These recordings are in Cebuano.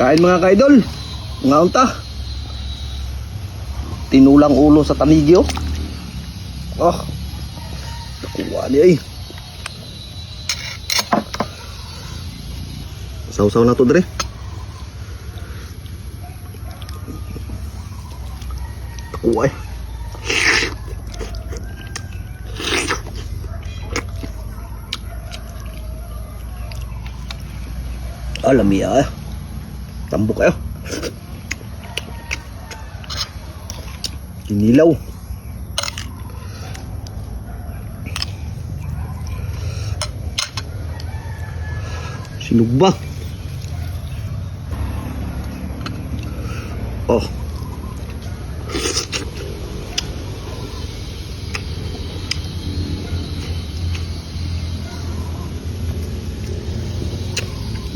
Kain, mga kaidol. Mga unta. Tinulang ulo sa tanigi, oh. Oh. Nakuha niya eh. Sausaw na to dre. Nakuha eh. Alam niya eh. Tambok kayo. Kinilaw. Sinugba. Oh.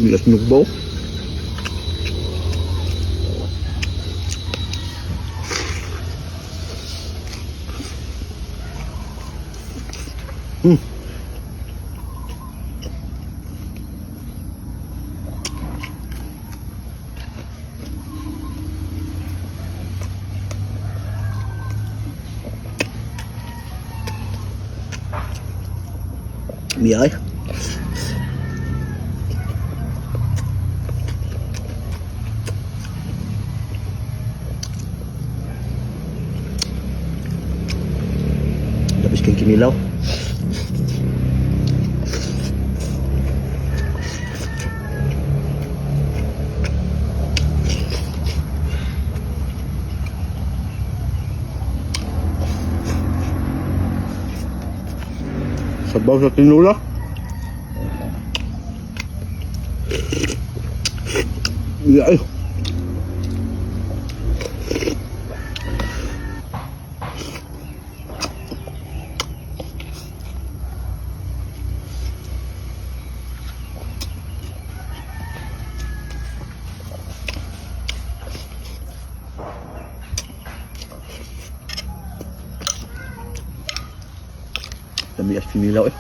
Bilas sinugba, oh. Miyay. Labis kang kinilaw. Sabaw sa tinula. Yeah. Dami as kinilaw eh.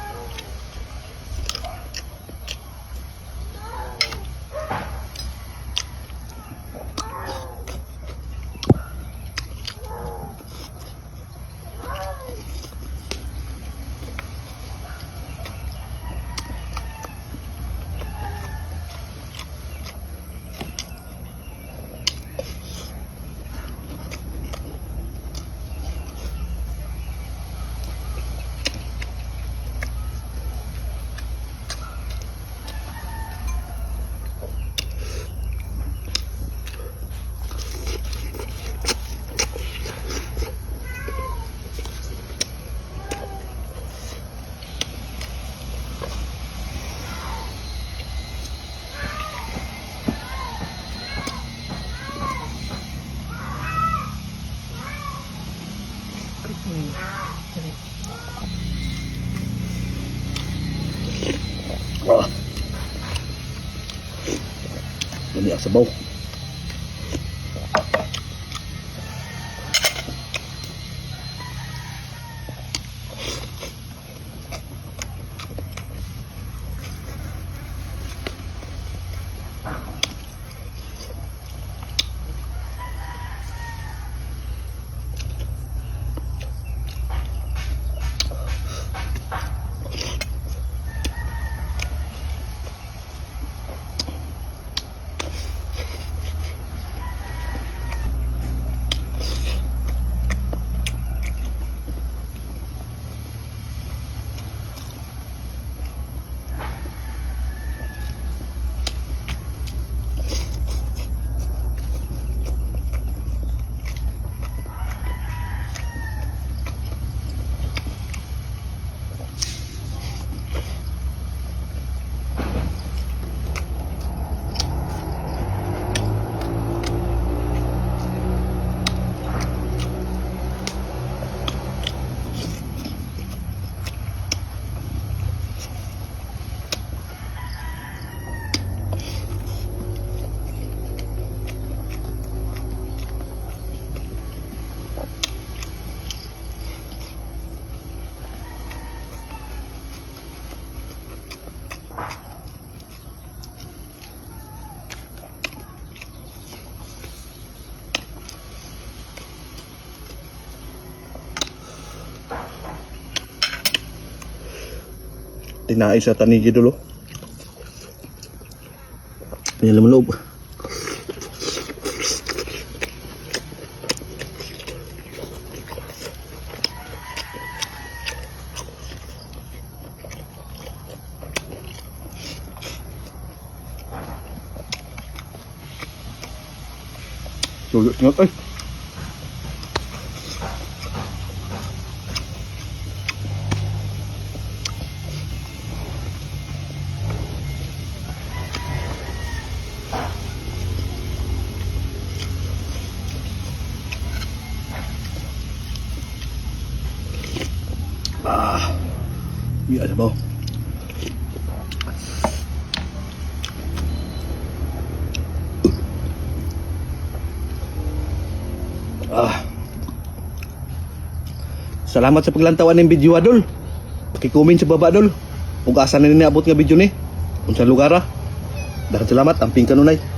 Ah. Dami ang sabaw. Tinai sa tanigi, dol, oh. Yan laman loob. Sulit nga ay. Ah. Iya sabaw. Ah. Salamat sa paglantawan ng video, adol. Paki-comment sa baba, dol. Ug asa na niabot nga video ni? Unsa lugar ah? Daghang salamat, amping kanunay.